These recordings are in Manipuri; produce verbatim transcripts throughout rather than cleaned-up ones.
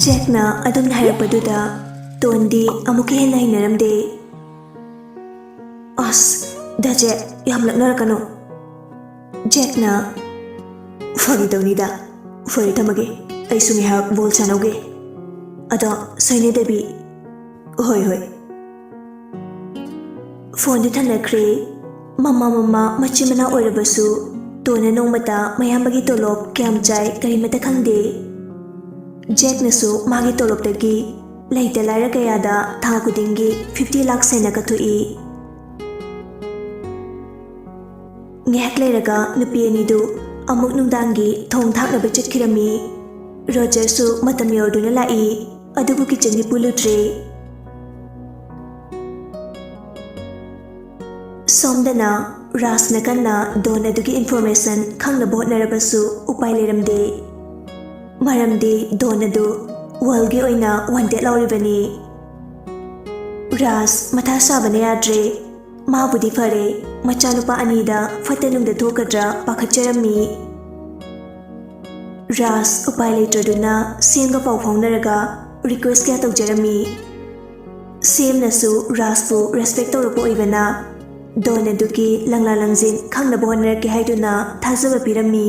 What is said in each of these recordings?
ꯖꯦꯛꯅ ꯑꯗꯨꯝꯅ ꯍꯥꯏꯔꯛꯄꯗꯨꯗ ꯇꯣꯟꯗꯤ ꯑꯃꯨꯛꯀ ꯍꯦꯟꯅ ꯍꯩꯅꯔꯝꯗꯦ꯫ "ꯑꯁ, ꯗꯥ ꯖꯦꯛ, ꯌꯥꯝ ꯂꯛꯅꯔꯛꯀꯅꯨ꯫" ꯖꯦꯛꯅ, "ꯐꯥꯒꯤ ꯇꯧꯅꯤꯗ꯫ ꯐꯔꯦ, ꯊꯝꯃꯒꯦ꯫ ꯑꯩꯁꯨ ꯉꯥꯏꯍꯥꯛ ꯕꯣꯜ ꯁꯥꯟꯅꯧꯒꯦ꯫ ꯑꯗꯣ, ꯁꯣꯏꯅꯗꯕꯤ꯫" "ꯍꯣꯏ, ꯍꯣꯏ꯫" ꯐꯣꯟꯗꯨ ꯊꯝꯅꯈ꯭ꯔꯦ꯫ ꯃꯃꯥ ꯃꯃꯥ ꯃꯆꯤꯟ ꯃꯅꯥꯎ ꯑꯣꯏꯔꯕꯁꯨ ꯇꯣꯟꯅ ꯅꯣꯡꯃꯇ ꯃꯌꯥꯝꯕꯒꯤ ꯇꯣꯂꯣꯞ ꯀꯌꯥꯝ ꯆꯥꯏ ꯀꯔꯤꯃꯠꯇ ꯈꯪꯗꯦ꯫ ꯖꯦꯛꯅꯁꯨ ꯃꯥꯒꯤ ꯇꯣꯂꯣꯞꯇꯒꯤ ꯂꯩꯇ ꯂꯥꯏꯔ ꯀꯌꯥꯗ ꯊꯥ ꯈꯨꯗꯤꯡꯒꯤ ꯐꯤꯐꯇꯤ ꯂꯥꯛꯁ ꯍꯦꯟꯅ ꯀꯠꯊꯣꯛꯏ꯫ ꯉꯥꯏꯍꯥꯛ ꯂꯩꯔꯒ ꯅꯨꯄꯤ ꯑꯅꯤꯗꯨ ꯑꯃꯨꯛ ꯅꯨꯡꯗꯥꯡꯒꯤ ꯊꯣꯡ ꯊꯥꯛꯅꯕ ꯆꯠꯈꯤꯔꯝꯃꯤ꯫ ꯔꯣꯖꯔꯁꯨ ꯃꯇꯝ ꯌꯧꯔꯗꯨꯅ ꯂꯥꯛꯏ, ꯑꯗꯨꯕꯨ ꯀꯤꯆꯟꯒꯤ ꯄꯨ ꯂꯨꯗ꯭ꯔꯦ꯫ ꯁꯣꯝꯗꯅ ꯔꯥꯖꯅ ꯀꯟꯅ ꯗꯣꯟ ꯑꯗꯨꯒꯤ ꯏꯟꯐꯣꯔꯃꯦꯁꯟ ꯈꯪꯅꯕ ꯍꯣꯠꯅꯔꯕꯁꯨ ꯎꯄꯥꯏ ꯂꯩꯔꯝꯗꯦ꯫ ꯃꯔꯝꯗꯤ ꯗꯣꯟ ꯑꯗꯨ ꯋꯥꯔꯜꯒꯤ ꯑꯣꯏꯅ ꯋꯥꯟꯇꯦꯗ ꯂꯥꯎꯔꯤꯕꯅꯤ꯫ ꯔꯥꯖ ꯃꯊꯥ ꯁꯥꯕꯅ ꯌꯥꯗ꯭ꯔꯦ꯫ ꯃꯥꯕꯨꯗꯤ ꯐꯔꯦ, ꯃꯆꯥꯅꯨꯄꯥ ꯑꯅꯤꯗ ꯐꯠꯇ ꯅꯨꯡꯗ ꯊꯣꯛꯀꯗ꯭ꯔꯥ ꯄꯥꯈꯠꯆꯔꯝꯃꯤ꯫ ꯔꯥꯖ ꯎꯄꯥꯏ ꯂꯩꯇ꯭ꯔꯗꯨꯅ ꯁꯦꯝꯒ ꯄꯥꯎ ꯐꯥꯎꯅꯔꯒ ꯔꯤꯀ꯭ꯋꯦꯁ ꯀꯌꯥ ꯇꯧꯖꯔꯝꯃꯤ꯫ ꯁꯦꯝꯅꯁꯨ ꯔꯥꯖꯄꯨ ꯔꯦꯁꯄꯦꯛ ꯇꯧꯔꯛꯄ ꯑꯣꯏꯕꯅ ꯗꯣꯟ ꯑꯗꯨꯒꯤ ꯂꯪꯂꯥ ꯂꯪꯖꯤꯟ ꯈꯪꯅꯕ ꯍꯣꯠꯅꯔꯛꯀꯦ ꯍꯥꯏꯗꯨꯅ ꯊꯥꯖꯕ ꯄꯤꯔꯝꯃꯤ꯫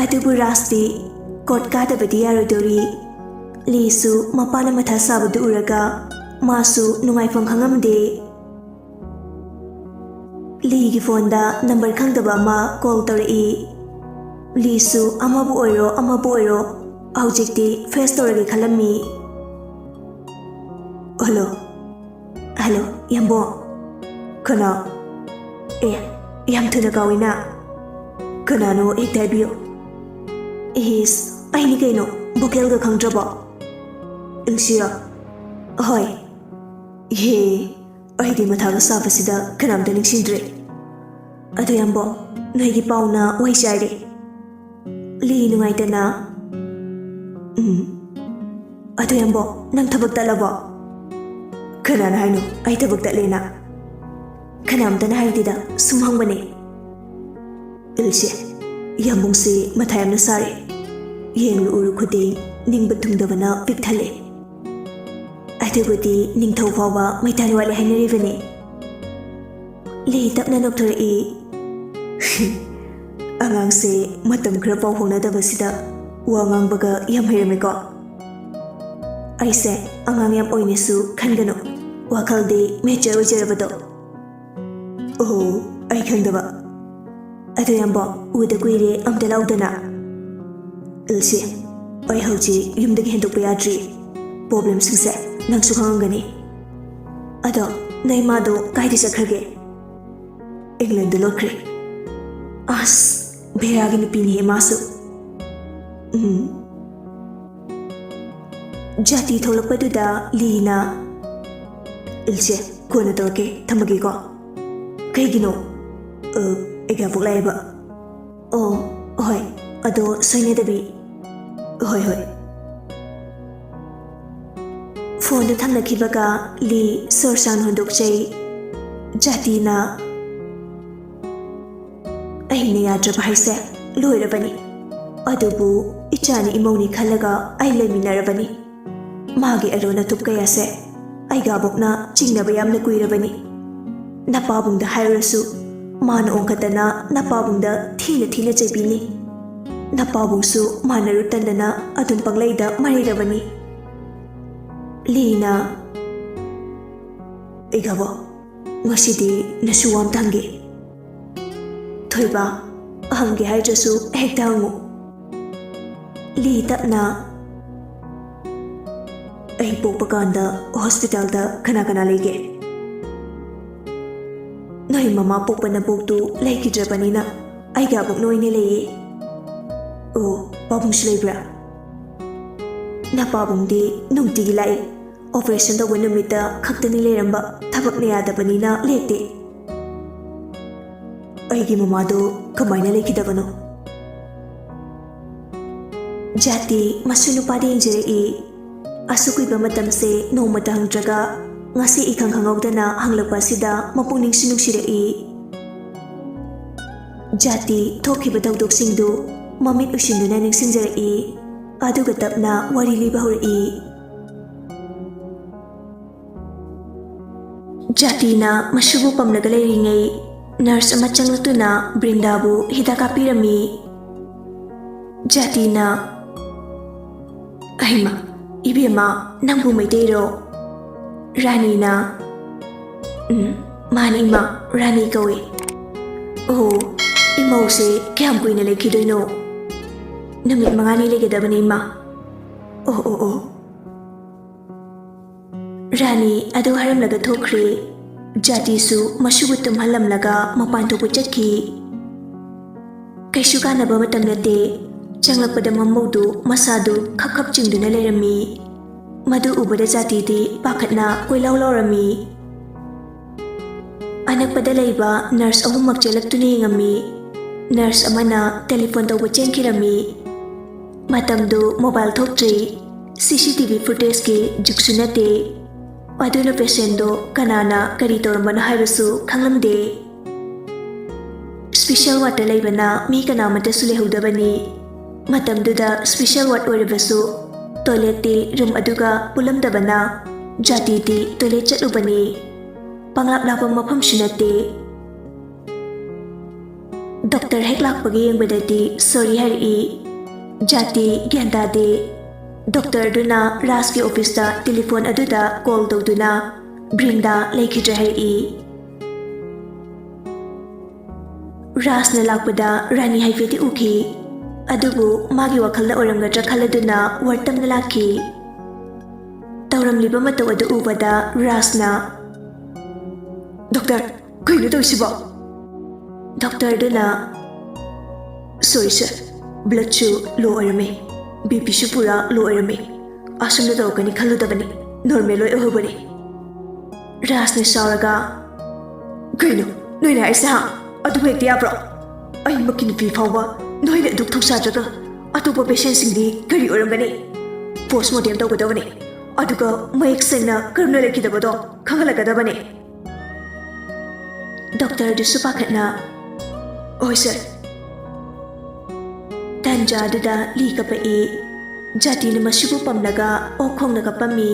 ꯑꯗꯨꯕꯨ ꯔꯥꯖꯇꯤ ꯀꯣꯔꯠ ꯀꯥꯗꯕꯗꯤ ꯌꯥꯔꯣꯏꯗꯧꯔꯤ꯫ ꯂꯤꯁꯨ ꯃꯄꯥꯅ ꯃꯊꯥ ꯁꯥꯕꯗꯨ ꯎꯔꯒ ꯃꯥꯁꯨ ꯅꯨꯡꯉꯥꯏꯐꯝ ꯈꯪꯉꯝꯗꯦ꯫ ꯂꯤꯒꯤ ꯐꯣꯟꯗ ꯅꯝꯕꯔ ꯈꯪꯗꯕ ꯑꯃ ꯀꯣꯜ ꯇꯧꯔꯛꯏ꯫ ꯂꯤꯁꯨ ꯑꯃꯕꯨ ꯑꯣꯏꯔꯣ ꯑꯃꯕꯨ ꯑꯣꯏꯔꯣ ꯍꯧꯖꯤꯛꯇꯤ ꯐꯦꯁ ꯇꯧꯔꯒꯦ ꯈꯜꯂꯝꯃꯤ꯫ ꯍꯜꯂꯣ꯫ ꯍꯜꯂꯣ, ꯌꯥꯝꯕꯣ꯫ ꯀꯅꯥ? ꯑꯦ, ꯌꯥꯝ ꯊꯨꯅ ꯀꯥꯎꯏꯅ꯫ ꯀꯅꯥꯅꯣ ꯍꯦꯛꯇ ꯍꯥꯏꯕꯤꯌꯨ꯫ ꯏꯁ, ꯑꯩꯅꯤ ꯀꯩꯅꯣ, ꯚꯣꯀꯦꯜꯒ ꯈꯪꯗ꯭ꯔꯕꯣ? ꯏꯜꯁꯤꯔꯣ? ꯍꯣꯏ꯫ ꯍꯦ, ꯑꯩꯗꯤ ꯃꯊꯥꯒ ꯁꯥꯕꯁꯤꯗ ꯀꯅꯥꯝꯇ ꯅꯤꯡꯁꯤꯡꯗ꯭ꯔꯦ꯫ ꯑꯗꯨ ꯌꯥꯝꯕꯣ, ꯅꯣꯏꯒꯤ ꯄꯥꯎꯅ ꯋꯥꯏ ꯆꯥꯏꯔꯦ꯫ ꯂꯤ ꯅꯨꯡꯉꯥꯏꯇꯅ, ꯎꯝ꯫ ꯑꯗꯨ ꯌꯥꯝꯕꯣ, ꯅꯪ ꯊꯕꯛ ꯇꯠꯂꯕꯣ? ꯀꯅꯥꯅ ꯍꯥꯏꯅꯣ ꯑꯩ ꯊꯕꯛ ꯇꯠꯂꯦꯅ? ꯀꯅꯥꯝꯇꯅ ꯍꯥꯏꯗꯦꯗ, ꯁꯨꯝ ꯍꯪꯕꯅꯦ꯫ ꯏꯜꯁꯦ, ꯌꯥꯝꯕꯨꯡꯁꯤ ꯃꯊꯥ ꯌꯥꯝꯅ ꯁꯥꯔꯦ꯫ ꯌꯦꯡꯂꯨ ꯎꯔꯨ ꯈꯨꯗꯤꯡ ꯅꯤꯡꯕ ꯊꯨꯡꯗꯕꯅ ꯄꯤꯛ ꯊꯜꯂꯦ꯫ ꯑꯗꯨꯕꯨꯗꯤ ꯅꯤꯡꯊꯧ ꯐꯥꯎꯕ ꯃꯩꯇꯥꯟ ꯋꯥꯠꯂꯦ ꯍꯥꯏꯅꯔꯤꯕꯅꯤ꯫ ꯂꯤ ꯇꯞꯅ ꯅꯣꯛꯊꯣꯔꯛꯏ꯫ "ꯑꯉꯥꯡꯁꯦ ꯃꯇꯝ ꯈꯔ ꯄꯥꯎ ꯐꯥꯎꯅꯗꯕꯁꯤꯗ ꯋꯥ ꯉꯥꯡꯕꯒ ꯌꯥꯝ ꯍꯩꯔꯝꯃꯦꯀꯣ꯫ ꯑꯩꯁꯦ ꯑꯉꯥꯡ ꯌꯥꯝ ꯑꯣꯏꯅꯁꯨ ꯈꯟꯒꯅꯨ, ꯋꯥꯈꯜꯗꯤ ꯃꯦꯆꯔ ꯑꯣꯏꯖꯔꯕꯗꯣ꯫" "ꯑꯣ, ꯑꯩ ꯈꯪꯗꯕ꯫ ꯑꯗꯣ ꯌꯥꯝꯕꯣ, ꯎꯗ ꯀꯨꯏꯔꯦ, ꯑꯝꯇ ꯂꯥꯎꯗꯅ꯫" "ꯏꯜꯁꯤ, ꯑꯩ ꯍꯧꯖꯤꯛ ꯌꯨꯝꯗꯒꯤ ꯍꯦꯟꯗꯣꯛꯄ ꯌꯥꯗ꯭ꯔꯤ꯫ ꯄ꯭ꯔꯣꯕ꯭ꯂꯦꯝꯁꯤꯡꯁꯦ ꯅꯪꯁꯨ ꯈꯪꯉꯝꯒꯅꯤ꯫ ꯑꯗꯣ ꯅꯣꯏ ꯃꯥꯗꯣ ꯀꯥꯏꯗ ꯆꯠꯈ꯭ꯔꯒꯦ?" "ꯏꯪꯂꯦꯟꯗ ꯂꯣꯠꯈ꯭ꯔꯦ꯫" "ꯑꯁ, ꯚꯦꯔꯥꯒꯤ ꯅꯨꯄꯤꯅꯤꯍꯦ ꯃꯥꯁꯨ꯫" "ꯎꯝ꯫" ꯖꯥꯇꯤ ꯊꯣꯛꯂꯛꯄꯗꯨꯗ ꯂꯤꯅ, "ꯏꯜꯁꯦ, ꯀꯣꯟꯅ ꯇꯧꯔꯛꯀꯦ, ꯊꯝꯃꯒꯦꯀꯣ꯫" "ꯀꯩꯒꯤꯅꯣ?" "ꯑ, ꯑꯩꯒ ꯄꯣꯛꯂꯥꯏꯕ꯫" "ꯑꯣ, ꯍꯣꯏ, ꯑꯗꯣ ꯁꯣꯏꯅꯗꯕꯤ꯫" "ꯍꯣꯏ, ꯍꯣꯏ꯫" ꯐꯣꯟꯗꯨ ꯊꯝꯅꯈꯤꯕꯒ ꯂꯤ ꯁꯣꯔ ꯁꯥꯡꯅ ꯍꯣꯟꯗꯣꯛꯆꯩ꯫ ꯖꯥꯇꯤꯅ, "ꯑꯩꯅ ꯌꯥꯗ꯭ꯔꯕ ꯍꯥꯏꯁꯦ ꯂꯣꯏꯔꯕꯅꯤ꯫ ꯑꯗꯨꯕꯨ ꯏꯆꯥꯅꯤ ꯏꯃꯧꯅꯤ ꯈꯜꯂꯒ ꯑꯩ ꯂꯩꯃꯤꯟꯅꯔꯕꯅꯤ꯫ ꯃꯥꯒꯤ ꯑꯔꯣꯟ ꯑꯊꯨꯞ ꯀꯌꯥꯁꯦ ꯑꯩꯒ ꯑꯕꯣꯛꯅ ꯆꯤꯡꯅꯕ ꯌꯥꯝꯅ ꯀꯨꯏꯔꯕꯅꯤ꯫ ꯅꯄꯥꯕꯨꯡꯗ ꯍꯥꯏꯔꯨꯔꯁꯨ ꯃꯥꯅ ꯑꯣꯟꯈꯠꯇꯅ ꯅꯄꯥꯕꯨꯡꯗ ꯊꯤꯅ ꯊꯤꯅ ꯆꯩꯕꯤꯅꯤ꯫ ꯅꯄꯥꯕꯨꯡꯁꯨ ꯃꯥꯅ ꯔꯨꯠ ꯇꯟꯗꯅ ꯑꯗꯨꯝ ꯄꯪꯂꯩꯗ ꯃꯔꯩꯔꯕꯅꯤ꯫" ꯂꯤꯅ, "ꯑꯩꯒꯕꯣ, ꯉꯁꯤꯗꯤ ꯅꯁꯨ ꯋꯥ ꯑꯝꯇ ꯍꯪꯒꯦ꯫ ꯊꯣꯏꯕ, ꯍꯪꯒꯦ ꯍꯥꯏꯗ꯭ꯔꯁꯨ ꯍꯦꯛꯇ ꯍꯪꯉꯨ꯫" ꯂꯤ ꯇꯞꯅ, "ꯑꯩ ꯄꯣꯛꯄ ꯀꯥꯟꯗ ꯍꯣꯁꯄꯤꯇꯥꯜꯗ ꯀꯅꯥ ꯀꯅꯥ ꯂꯩꯒꯦ?" "ꯅꯣꯏ ꯃꯃꯥ ꯄꯣꯛꯄ ꯅꯕꯣꯛꯇꯨ ꯂꯩꯈꯤꯗ꯭ꯔꯕꯅꯤꯅ ꯑꯩꯒ ꯑꯕꯣꯛꯅ ꯑꯣꯏꯅ ꯂꯩꯌꯦ꯫" "ꯑꯣ, ꯄꯥꯕꯨꯡꯁꯨ ꯂꯩꯕ꯭ꯔꯥ?" "ꯅꯄꯥꯕꯨꯡꯗꯤ ꯅꯨꯡꯇꯤꯒꯤ ꯂꯥꯛꯏ꯫ ꯑꯣꯄꯔꯦꯁꯟ ꯇꯧꯕ ꯅꯨꯃꯤꯠꯇ ꯈꯛꯇꯅꯤ ꯂꯩꯔꯝꯕ, ꯊꯕꯛꯅ ꯌꯥꯗꯕꯅꯤꯅ ꯂꯦꯛꯇꯦ꯫" "ꯑꯩꯒꯤ ꯃꯃꯥꯗꯣ ꯀꯃꯥꯏꯅ ꯂꯩꯈꯤꯗꯕꯅꯣ?" ꯖꯥꯇꯤ ꯃꯁꯨ ꯅꯨꯄꯥꯗ ꯌꯦꯡꯖꯔꯛꯏ꯫ ꯑꯁꯨꯛ ꯀꯨꯏꯕ ꯃꯇꯝꯁꯦ ꯅꯣꯡꯃꯇ ꯍꯪꯗ꯭ꯔꯒ ꯉꯁꯤ ꯏꯈꯪ ꯈꯪꯍꯧꯗꯅ ꯍꯪꯂꯛꯄ ꯑꯁꯤꯗ ꯃꯄꯨꯛꯅꯤꯡꯁꯨ ꯅꯨꯡꯁꯤꯔꯛꯏ꯫ ꯖꯥꯇꯤ ꯊꯣꯛꯈꯤꯕ ꯊꯧꯗꯣꯛꯁꯤꯡꯗꯨ ꯃꯃꯤꯠ ꯎꯏꯁꯤꯟꯗꯨꯅ ꯅꯤꯡꯁꯤꯡꯖꯔꯛꯏ꯫ ꯑꯗꯨꯒ ꯇꯞꯅ ꯋꯥꯔꯤ ꯂꯤꯕ ꯍꯧꯔꯛꯏ꯫ ꯖꯥꯇꯤꯅ ꯃꯁꯨꯕꯨ ꯄꯝꯂꯒ ꯂꯩꯔꯤꯉꯩ, ꯅꯔꯁ ꯑꯃ ꯆꯪꯂꯛꯇꯨꯅ ꯕ꯭ꯔꯤꯟꯗꯥꯕꯨ ꯍꯤꯗꯥꯛ ꯀꯥꯞꯄꯤꯔꯝꯃꯤ꯫ ꯖꯥꯇꯤꯅ, "ꯑꯍꯩꯃ, ꯏꯕꯦꯝꯃ, ꯅꯪꯕꯨ ꯃꯩꯇꯩꯔꯣ?" ꯔꯥꯅꯤꯅ, "ꯎꯝ, ꯃꯥꯅꯤ ꯏꯃꯥ, ꯔꯥꯅꯤ ꯀꯧꯏ꯫" "ꯑꯣ, ꯏꯃꯧꯁꯦ ꯀꯌꯥꯝ ꯀꯨꯏꯅ ꯂꯩꯈꯤꯗꯣꯏꯅꯣ?" "ꯅꯨꯃꯤꯠ ꯃꯉꯥꯅꯤ ꯂꯩꯒꯗꯕꯅꯤ ꯏꯃꯥ꯫" "ꯑꯣ, ꯑꯣ, ꯑꯣ꯫" ꯔꯥꯅꯤ ꯑꯗꯨ ꯍꯥꯏꯔꯝꯂꯒ ꯊꯣꯛꯈ꯭ꯔꯦ꯫ ꯖꯥꯇꯤꯁꯨ ꯃꯁꯨꯕꯨ ꯇꯨꯝꯍꯜꯂꯝꯂꯒ ꯃꯄꯥꯟ ꯊꯣꯛꯄ ꯆꯠꯈꯤ꯫ ꯀꯩꯁꯨ ꯀꯥꯟꯅꯕ ꯃꯇꯝ ꯅꯠꯇꯦ꯫ ꯆꯪꯂꯛꯄꯗ ꯃꯃꯧꯗꯨ ꯃꯁꯥꯗꯨ ꯈꯞ ꯈꯞ ꯆꯤꯡꯗꯨꯅ ꯂꯩꯔꯝꯃꯤ꯫ ꯃꯗꯨ ꯎꯕꯗ ꯖꯥꯇꯤꯗꯤ ꯄꯥꯈꯠꯅ ꯀꯣꯏꯂꯥꯎ ꯂꯥꯎꯔꯝꯃꯤ꯫ ꯑꯅꯛꯄꯗ ꯂꯩꯕ ꯅꯔꯁ ꯑꯍꯨꯝꯃꯛ ꯆꯦꯜꯂꯛꯇꯨꯅ ꯌꯦꯡꯉꯝꯃꯤ꯫ ꯅꯔꯁ ꯑꯃꯅ ꯇꯦꯂꯤꯐꯣꯟ ꯇꯧꯕ ꯆꯦꯟꯈꯤꯔꯝꯃꯤ꯫ ꯃꯇꯝꯗꯨ ꯃꯣꯕꯥꯏꯜ ꯊꯣꯛꯇ꯭ꯔꯤ, ꯁꯤ ꯁꯤ ꯇꯤ ꯚꯤ ꯐꯨꯇꯦꯖꯀꯤ ꯖꯨꯒꯁꯨ ꯅꯠꯇꯦ꯫ ꯑꯗꯨꯅ ꯄꯦꯁꯦꯟꯗꯣ ꯀꯅꯥꯅ ꯀꯔꯤ ꯇꯧꯔꯝꯕꯅꯣ ꯍꯥꯏꯕꯁꯨ ꯈꯪꯂꯝꯗꯦ꯫ ꯁ꯭ꯄꯤꯁꯦꯜ ꯋꯥꯔꯗꯇ ꯂꯩꯕꯅ ꯃꯤ ꯀꯅꯥꯃꯠꯇꯁꯨ ꯂꯩꯍꯧꯗꯕꯅꯤ꯫ ꯃꯇꯝꯗꯨꯗ ꯁ꯭ꯄꯤꯁꯦꯜ ꯋꯥꯔꯗ ꯑꯣꯏꯔꯕꯁꯨ ꯇꯣꯏꯂꯦꯠꯇꯤ ꯔꯨꯝ ꯑꯗꯨꯒ ꯄꯨꯜꯂꯝꯗꯕꯅ ꯖꯥꯇꯤꯗꯤ ꯇꯣꯏꯂꯦꯠ ꯆꯠꯂꯨꯕꯅꯤ꯫ ꯄꯪꯂꯥꯞ ꯂꯥꯞꯄ ꯃꯐꯝꯁꯨ ꯅꯠꯇꯦ꯫ ꯗꯣꯛꯇꯔ ꯍꯦꯛ ꯂꯥꯛꯄꯒ ꯌꯦꯡꯕꯗꯗꯤ ꯁꯣꯔꯤ ꯍꯥꯏꯔꯛꯏ꯫ ꯖꯥꯇꯤ ꯒ꯭ꯌꯥꯟ ꯇꯥꯗꯦ꯫ ꯗꯣꯛꯇꯔꯗꯨꯅ ꯔꯥꯖꯀꯤ ꯑꯣꯐꯤꯁꯇ ꯇꯦꯂꯤꯐꯣꯟ ꯑꯗꯨꯗ ꯀꯣꯜ ꯇꯧꯗꯨꯅ ꯕ꯭ꯔꯤꯟꯗꯥ ꯂꯩꯈꯤꯗ꯭ꯔꯦ ꯍꯥꯏꯔꯛꯏ꯫ ꯔꯥꯖꯅ ꯂꯥꯛꯄꯗ ꯔꯥꯅꯤ ꯍꯥꯏꯐꯦꯠꯇꯤ ꯎꯈꯤ, ꯑꯗꯨꯕꯨ ꯃꯥꯒꯤ ꯋꯥꯈꯜꯗ ꯑꯣꯏꯔꯝꯒꯗ꯭ꯔꯥ ꯈꯜꯂꯗꯨꯅ ꯋꯥꯔꯗ ꯇꯝꯅ ꯂꯥꯛꯈꯤ꯫ ꯇꯧꯔꯝꯂꯤꯕ ꯃꯇꯧ ꯑꯗꯨ ꯎꯕꯗ ꯔꯥꯖꯅ, "ꯗꯣꯛꯇꯔ, ꯀꯩꯅꯣ ꯇꯧꯔꯤꯁꯤꯕꯣ?" ꯗꯣꯛꯇꯔꯗꯨꯅ, "ꯁꯣꯔꯤ ꯁꯔ, ꯕ꯭ꯂꯗꯁꯨ ꯂꯣ ꯑꯣꯏꯔꯝꯃꯦ, ꯕꯤ ꯄꯤꯁꯨ ꯄꯨꯔꯥ ꯂꯣ ꯑꯣꯏꯔꯝꯃꯦ, ꯑꯁꯨꯝꯅ ꯇꯧꯔꯛꯀꯅꯤ ꯈꯜꯂꯨꯗꯕꯅꯤ, ꯅꯣꯔꯃꯦꯜ ꯂꯣꯏ ꯑꯣꯏꯍꯧꯕꯅꯤ꯫" ꯔꯥꯖꯅ ꯁꯥꯎꯔꯒ, "ꯀꯩꯅꯣ ꯅꯣꯏꯅ ꯍꯥꯏꯁꯦ, ꯍꯥ? ꯑꯗꯨꯕꯨ ꯍꯦꯛꯇ ꯌꯥꯕ꯭ꯔꯣ? ꯑꯩꯃꯛꯀꯤ ꯅꯨꯄꯤ ꯐꯥꯎꯕ ꯅꯣꯏꯅ ꯑꯗꯨꯛ ꯊꯧꯁꯥꯗ꯭ꯔꯒ ꯑꯇꯣꯞꯄ ꯄꯦꯁꯦꯟꯁꯤꯡꯗꯤ ꯀꯔꯤ ꯑꯣꯏꯔꯝꯒꯅꯤ? ꯄꯣꯁꯃꯣꯔꯇꯦꯝ ꯇꯧꯒꯗꯕꯅꯤ, ꯑꯗꯨꯒ ꯃꯌꯦꯛ ꯁꯦꯡꯅ ꯀꯔꯝꯅ ꯂꯩꯈꯤꯗꯕꯗꯣ ꯈꯪꯍꯜꯂꯛꯀꯗꯕꯅꯤ꯫" ꯗꯣꯛꯇꯔꯗꯨꯁꯨ ꯄꯥꯈꯠꯅ, "ꯍꯣꯏ ꯁꯔ꯫" ꯇꯟꯖꯥꯗꯨꯗ ꯂꯤ ꯀꯞꯄꯛꯏ꯫ ꯖꯥꯇꯤꯅ ꯃꯁꯤꯕꯨ ꯄꯝꯂꯒ ꯑꯣꯛ ꯈꯣꯡꯅ ꯀꯞꯄꯝꯃꯤ꯫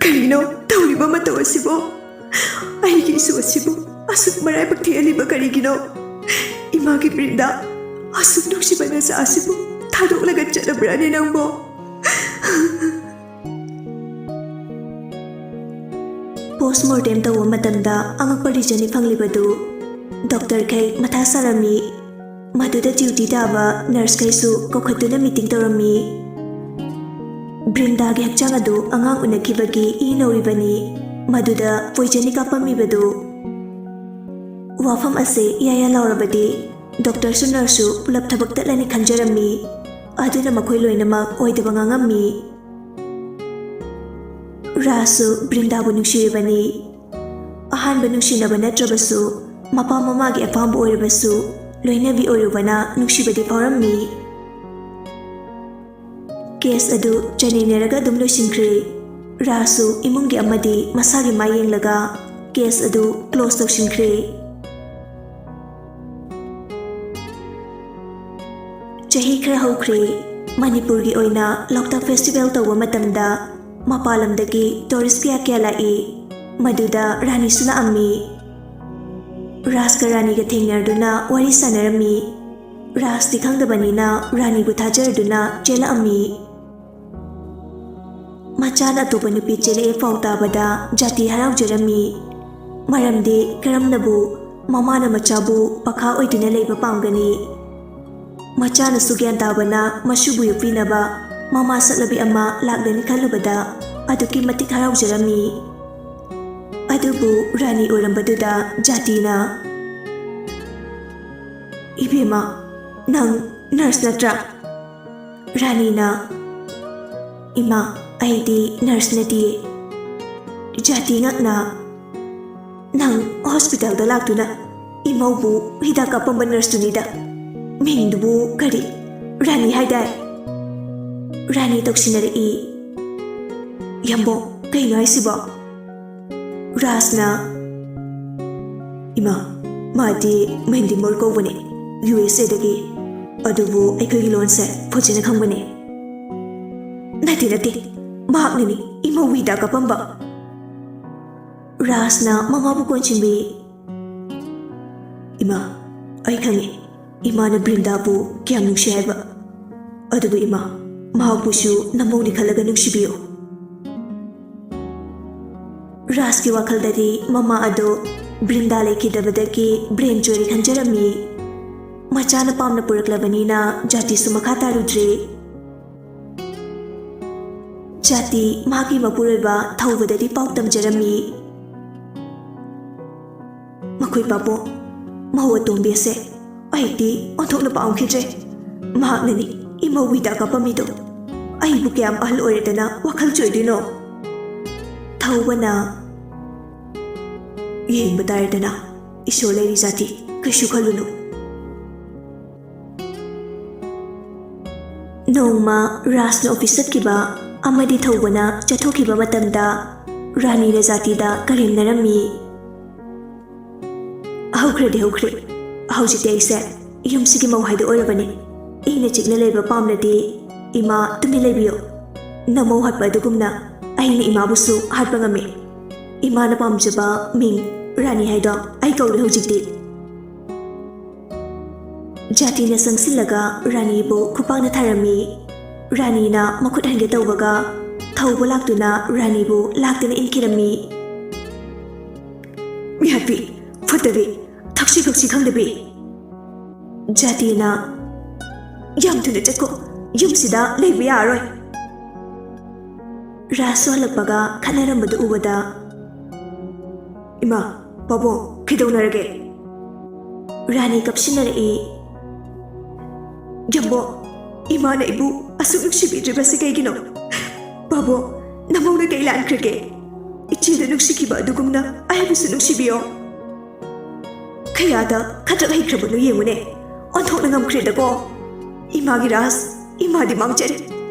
"ꯀꯔꯤꯅꯣ ꯇꯧꯔꯤꯕ ꯃꯇꯧ ꯑꯁꯤꯕꯣ? ꯑꯩꯒꯤ ꯏꯁꯨ ꯑꯁꯤꯕꯨ ꯑꯁꯨꯛ ꯃꯔꯥꯏꯕꯛ ꯊꯤꯍꯜꯂꯤꯕ ꯀꯔꯤꯒꯤꯅꯣ? ꯏꯃꯥꯒꯤ ꯕ꯭ꯔꯤꯟꯗꯥ, ꯑꯁꯨꯛ ꯅꯨꯡꯁꯤꯕ ꯅꯆꯥ ꯑꯁꯤꯕꯨ ꯊꯥꯗꯣꯛꯂꯒ ꯆꯠꯂꯕ꯭ꯔꯥꯅꯦ ꯅꯪꯕꯣ?" ꯄꯣꯁꯃꯣꯔꯇꯦꯝ ꯇꯧꯕ ꯃꯇꯝꯗ ꯑꯉꯛꯄ ꯔꯤꯖꯟꯅꯤ ꯐꯪꯂꯤꯕꯗꯨ꯫ ꯗꯣꯛꯇꯔꯈꯩ ꯃꯊꯥ ꯁꯥꯔꯝꯃꯤ꯫ ꯃꯗꯨꯗ ꯗ꯭ꯌꯨꯇꯤ ꯇꯥꯕ ꯅꯔꯁꯈꯩꯁꯨ ꯀꯧꯈꯠꯇꯨꯅ ꯃꯤꯇꯤꯡ ꯇꯧꯔꯝꯃꯤ꯫ ꯕ꯭ꯔꯤꯟꯗꯥꯒꯤ ꯍꯛꯆꯥꯡ ꯑꯗꯨ ꯑꯉꯥꯡ ꯎꯅꯈꯤꯕꯒꯤ ꯏ ꯅꯧꯔꯤꯕꯅꯤ꯫ ꯃꯗꯨꯗ ꯄꯣꯏꯖꯟꯅꯤ ꯀꯥꯞꯄꯝꯃꯤꯕꯗꯨ꯫ ꯋꯥꯐꯝ ꯑꯁꯤ ꯏꯌꯥ ꯌꯥ ꯂꯥꯎꯔꯕꯗꯤ ꯗꯣꯛꯇꯔꯁꯨ ꯅꯔꯁꯁꯨ ꯄꯨꯂꯞ ꯊꯕꯛ ꯇꯠꯂꯅꯤ ꯈꯟꯖꯔꯝꯃꯤ꯫ ꯑꯗꯨꯅ ꯃꯈꯣꯏ ꯂꯣꯏꯅꯃꯛ ꯑꯣꯏꯗꯕ ꯉꯥꯡꯉꯝꯃꯤ꯫ ꯔꯥꯖꯁꯨ ꯕ꯭ꯔꯤꯟꯗꯥꯕꯨ ꯅꯨꯡꯁꯤꯔꯤꯕꯅꯤ꯫ ꯑꯍꯥꯟꯕ ꯅꯨꯡꯁꯤꯅꯕ ꯅꯠꯇ꯭ꯔꯕꯁꯨ, ꯃꯄꯥ ꯃꯃꯥꯒꯤ ꯑꯄꯥꯝꯕ ꯑꯣꯏꯔꯕꯁꯨ, ꯂꯣꯏꯅꯕꯤ ꯑꯣꯏꯔꯨꯕꯅ ꯅꯨꯡꯁꯤꯕꯗꯤ ꯐꯥꯎꯔꯝꯃꯤ꯫ ꯀꯦꯁ ꯑꯗꯨ ꯆꯅꯩꯅꯔꯒ ꯑꯗꯨꯝ ꯂꯣꯏꯁꯤꯟꯈ꯭ꯔꯦ꯫ ꯔꯥꯖꯁꯨ ꯏꯃꯨꯡꯒꯤ ꯑꯃꯗꯤ ꯃꯁꯥꯒꯤ ꯃꯥꯏ ꯌꯦꯡꯂꯒ ꯀꯦꯁ ꯑꯗꯨ ꯀ꯭ꯂꯣꯖ ꯇꯧꯁꯤꯟꯈ꯭ꯔꯦ꯫ ꯆꯍꯤ ꯈꯔ ꯍꯧꯈ꯭ꯔꯦ꯫ ꯃꯅꯤꯄꯨꯔꯒꯤ ꯑꯣꯏꯅ ꯂꯣꯛꯇꯥꯛ ꯐꯦꯁꯇꯤꯚꯦꯜ ꯇꯧꯕ ꯃꯇꯝꯗ ꯃꯄꯥꯟ ꯂꯝꯗꯒꯤ ꯇꯨꯔꯤꯁ ꯀꯌꯥ ꯀꯌꯥ ꯂꯥꯛꯏ꯫ ꯃꯗꯨꯗ ꯔꯥꯅꯤꯁꯨ ꯂꯥꯛꯑꯝꯃꯤ꯫ ꯔꯥꯖꯀ ꯔꯥꯅꯤꯒ ꯊꯦꯡꯅꯔꯗꯨꯅ ꯋꯥꯔꯤ ꯁꯥꯟꯅꯔꯝꯃꯤ꯫ ꯔꯥꯖꯇꯤ ꯈꯪꯗꯕꯅꯤꯅ ꯔꯥꯅꯤꯕꯨ ꯊꯥꯖꯔꯗꯨꯅ ꯆꯦꯜꯂꯛꯑꯝꯃꯤ꯫ ꯃꯆꯥꯅ ꯑꯇꯣꯞꯄ ꯅꯨꯄꯤ ꯆꯦꯜꯂꯛꯑꯦ ꯄꯥꯎ ꯇꯥꯕꯗ ꯖꯥꯇꯤ ꯍꯔꯥꯎꯖꯔꯝꯃꯤ꯫ ꯃꯔꯝꯗꯤ ꯀꯔꯝꯅꯕꯨ ꯃꯃꯥꯅ ꯃꯆꯥꯕꯨ ꯄꯥꯈꯥ ꯑꯣꯏꯗꯨꯅ ꯂꯩꯕ ꯄꯥꯝꯒꯅꯤ? ꯃꯆꯥꯅꯁꯨ ꯒ꯭ꯌꯥꯟ ꯇꯥꯕꯅ ꯃꯁꯨꯕꯨ ꯌꯣꯛꯄꯤꯅꯕ ꯃꯃꯥ ꯁꯛꯂꯕꯤ ꯑꯃ ꯂꯥꯛꯂꯅꯤ ꯈꯜꯂꯨꯕꯗ ꯑꯗꯨꯛꯀꯤ ꯃꯇꯤꯛ ꯍꯔꯥꯎꯖꯔꯝꯃꯤ꯫ ꯑꯗꯨꯕꯨ ꯔꯥꯅꯤ ꯑꯣꯏꯔꯝꯕꯗꯨꯗ ꯖꯥꯇꯤꯅ, "ꯏꯕꯦꯝꯃ, ꯅꯪ ꯅꯔꯁ ꯅꯠꯇ꯭ꯔꯥ?" ꯔꯥꯅꯤꯅ, "ꯏꯃꯥ, ꯑꯩꯗꯤ ꯅꯔꯁ ꯅꯠꯇꯤꯌꯦ꯫" ꯖꯥꯇꯤ ꯉꯛꯅ, "ꯅꯪ ꯍꯣꯁꯄꯤꯇꯥꯜꯗ ꯂꯥꯛꯇꯨꯅ ꯏꯃꯧꯕꯨ ꯍꯤꯗꯥꯛ ꯀꯥꯞꯄꯝꯕ ꯅꯔꯁꯇꯨꯅꯤꯗ꯫ ꯃꯤꯡꯗꯨꯕꯨ ꯀꯔꯤ? ꯔꯥꯅꯤ ꯍꯥꯏꯗꯥꯏ?" ꯔꯥꯅꯤ ꯇꯧꯁꯤꯟꯅꯔꯛꯏ꯫ "ꯌꯥꯝꯕꯣ, ꯀꯩꯅꯣ ꯍꯥꯏꯁꯤꯕꯣ?" ꯔꯥꯖꯅ, "ꯏꯃꯥ, ꯃꯥꯗꯤ ꯃꯦꯟꯗꯤ ꯃꯣꯔ ꯀꯧꯕꯅꯦ, ꯌꯨ ꯑꯦꯁ ꯑꯦꯗꯒꯤ꯫ ꯑꯗꯨꯕꯨ ꯑꯩꯈꯣꯏꯒꯤ ꯂꯣꯟꯁꯦ ꯐꯣꯖꯤꯅ ꯈꯪꯕꯅꯦ꯫ ꯅꯠꯇꯦ, ꯅꯠꯇꯦ, ꯃꯍꯥꯛꯅꯅꯤ ꯏꯃꯧ ꯍꯤꯗꯥꯛ ꯀꯥꯞꯄꯝꯕ꯫ ꯔꯥꯖꯅ ꯃꯃꯥꯕꯨ ꯀꯣꯟꯁꯤꯟꯕꯤ꯫ "ꯏꯃꯥ, ꯑꯩ ꯈꯪꯉꯤ ꯏꯃꯥꯅ ꯕ꯭ꯔꯤꯟꯗꯥꯕꯨ ꯀꯌꯥꯝ ꯅꯨꯡꯁꯤ ꯍꯥꯏꯕ꯫ ꯑꯗꯨꯕꯨ ꯏꯃꯥ, ꯃꯍꯥꯛꯄꯨꯁꯨ ꯅꯃꯧꯅꯤ ꯈꯜꯂꯒ ꯅꯨꯡꯁꯤꯕꯤꯌꯨ꯫" ꯔꯥꯖꯀꯤ ꯋꯥꯈꯜꯗꯗꯤ ꯃꯃꯥ ꯑꯗꯣ ꯕ꯭ꯔꯤꯟꯗꯥ ꯂꯩꯈꯤꯗꯕꯗꯒꯤ ꯕ꯭ꯔꯦꯟ ꯆꯣꯏꯔꯦ ꯈꯟꯖꯔꯝꯃꯤ꯫ ꯃꯆꯥꯅ ꯄꯥꯝꯅ ꯄꯨꯔꯛꯂꯕꯅꯤꯅ ꯖꯥꯇꯤꯁꯨ ꯃꯈꯥ ꯇꯥꯔꯨꯗ꯭ꯔꯦ꯫ ꯖꯥꯇꯤ ꯃꯍꯥꯛꯀꯤ ꯃꯄꯨꯔꯣꯏꯕ ꯊꯧꯕꯗꯗꯤ ꯄꯥꯎ ꯇꯝꯖꯔꯝꯃꯤ꯫ "ꯃꯈꯣꯏ ꯄꯥꯕꯨꯡ, ꯃꯧ ꯑꯇꯣꯝꯕꯤ ꯑꯁꯦ ꯑꯩꯗꯤ ꯑꯣꯟꯊꯣꯛꯅ ꯄꯥꯝꯈꯤꯗ꯭ꯔꯦ꯫ ꯃꯍꯥꯛꯅꯅꯤ ꯏꯃꯧ ꯍꯤꯗꯥꯛ ꯀꯥꯞꯄꯝꯃꯤꯗꯣ꯫ ꯑꯩꯕꯨ ꯀꯌꯥꯝ ꯑꯍꯜ ꯑꯣꯏꯔꯗꯅ ꯋꯥꯈꯜ ꯆꯣꯏꯗꯣꯏꯅꯣ?" ꯊꯧꯕꯅ, "ꯌꯦꯡꯕ ꯇꯥꯔꯦꯗꯅ, ꯏꯁꯣꯔ ꯂꯩꯔꯤ ꯖꯥꯇꯤ, ꯀꯩꯁꯨ ꯈꯜꯂꯨꯅꯨ꯫" ꯅꯣꯡꯃ ꯔꯥꯖꯅ ꯑꯣꯐꯤꯁ ꯆꯠꯈꯤꯕ ꯑꯃꯗꯤ ꯊꯧꯕꯅ ꯆꯠꯊꯣꯛꯈꯤꯕ ꯃꯇꯝꯗ ꯔꯥꯅꯤꯅ ꯖꯥꯇꯤꯗ ꯀꯔꯦꯝꯅꯔꯝꯃꯤ꯫ "ꯍꯧꯈ꯭ꯔꯗꯤ ꯍꯧꯈ꯭ꯔꯦ꯫ ꯍꯧꯖꯤꯛꯇꯤ ꯑꯩꯁꯦ ꯌꯨꯝꯁꯤꯒꯤ ꯃꯧ ꯍꯥꯏꯗꯣ ꯑꯣꯏꯔꯕꯅꯤ꯫ ꯏꯪꯅ ꯆꯤꯛꯅ ꯂꯩꯕ ꯄꯥꯝꯂꯗꯤ ꯏꯃꯥ ꯇꯨꯃꯤꯟ ꯂꯩꯕꯤꯌꯨ꯫ ꯅꯃꯧ ꯍꯥꯠꯄ ꯑꯗꯨꯒꯨꯝꯅ ꯑꯩꯅ ꯏꯃꯥꯕꯨꯁꯨ ꯍꯥꯠꯄ ꯉꯝꯃꯤ꯫ ꯏꯃꯥꯅ ꯄꯥꯝꯖꯕ ꯃꯤꯡ ꯔꯥꯅꯤ ꯍꯥꯏꯗꯣ ꯑꯩ ꯀꯧꯔꯦ ꯍꯧꯖꯤꯛꯇꯤ꯫" ꯖꯥꯇꯤꯅ ꯆꯪꯁꯤꯜꯂꯒ ꯔꯥꯅꯤꯕꯨ ꯈꯨꯄꯥꯛꯅ ꯊꯥꯔꯝꯃꯤ꯫ ꯔꯥꯅꯤꯅ ꯃꯈꯨꯠ ꯍꯟꯒꯦ ꯇꯧꯕꯒ ꯊꯧꯕ ꯂꯥꯛꯇꯨꯅ ꯔꯥꯅꯤꯕꯨ ꯂꯥꯛꯇꯅ ꯏꯟꯈꯤꯔꯝꯃꯤ꯫ "ꯃꯤꯍꯥꯠꯄꯤ, ꯐꯠꯇꯕꯤ, ꯊꯛꯁꯤ ꯈꯛꯁꯤ ꯈꯪꯗꯕꯤ꯫" ꯖꯥꯇꯤꯅ, "ꯌꯥꯝ ꯊꯨꯅ ꯆꯠꯀꯣ, ꯌꯨꯝꯁꯤꯗ ꯂꯩꯕ ꯌꯥꯔꯔꯣꯏ꯫" ꯔꯥꯖꯁꯨ ꯍꯜꯂꯛꯄꯒ ꯈꯠꯅꯔꯝꯕꯗꯨ ꯎꯕꯗ, "ꯏꯃꯥ, ꯄꯥꯕꯨꯡ, ꯀꯩꯗꯧꯅꯔꯒꯦ?" ꯔꯥꯅꯤ ꯀꯞꯁꯤꯟꯅꯔꯛꯏ꯫ "ꯌꯥꯝꯕꯣ, ꯏꯃꯥꯅ ꯑꯩꯕꯨ ꯑꯁꯨꯛ ꯅꯨꯡꯁꯤꯕꯤꯗ꯭ꯔꯤꯕꯁꯤ ꯀꯩꯒꯤꯅꯣ? ꯄꯥꯕꯨꯡ, ꯅꯃꯧꯅ ꯀꯩ ꯂꯥꯟꯈ꯭ꯔꯒꯦ? ꯏꯆꯦꯗ ꯅꯨꯡꯁꯤꯈꯤꯕ ꯑꯗꯨꯒꯨꯝꯅ ꯑꯩꯕꯨꯁꯨ ꯅꯨꯡꯁꯤꯕꯤꯌꯣ꯫" ꯀꯌꯥꯗ ꯈꯗ꯭ꯔꯛ ꯍꯩꯈ꯭ꯔꯕꯅꯣ ꯌꯦꯡꯉꯨꯅꯦ, ꯑꯣꯟꯊꯣꯛꯅ ꯉꯝꯈ꯭ꯔꯦꯗꯀꯣ꯫ "ꯏꯃꯥꯒꯤ ꯔꯥꯖ, ꯏꯃꯥꯗꯤ ꯃꯥꯡꯖꯔꯦ꯫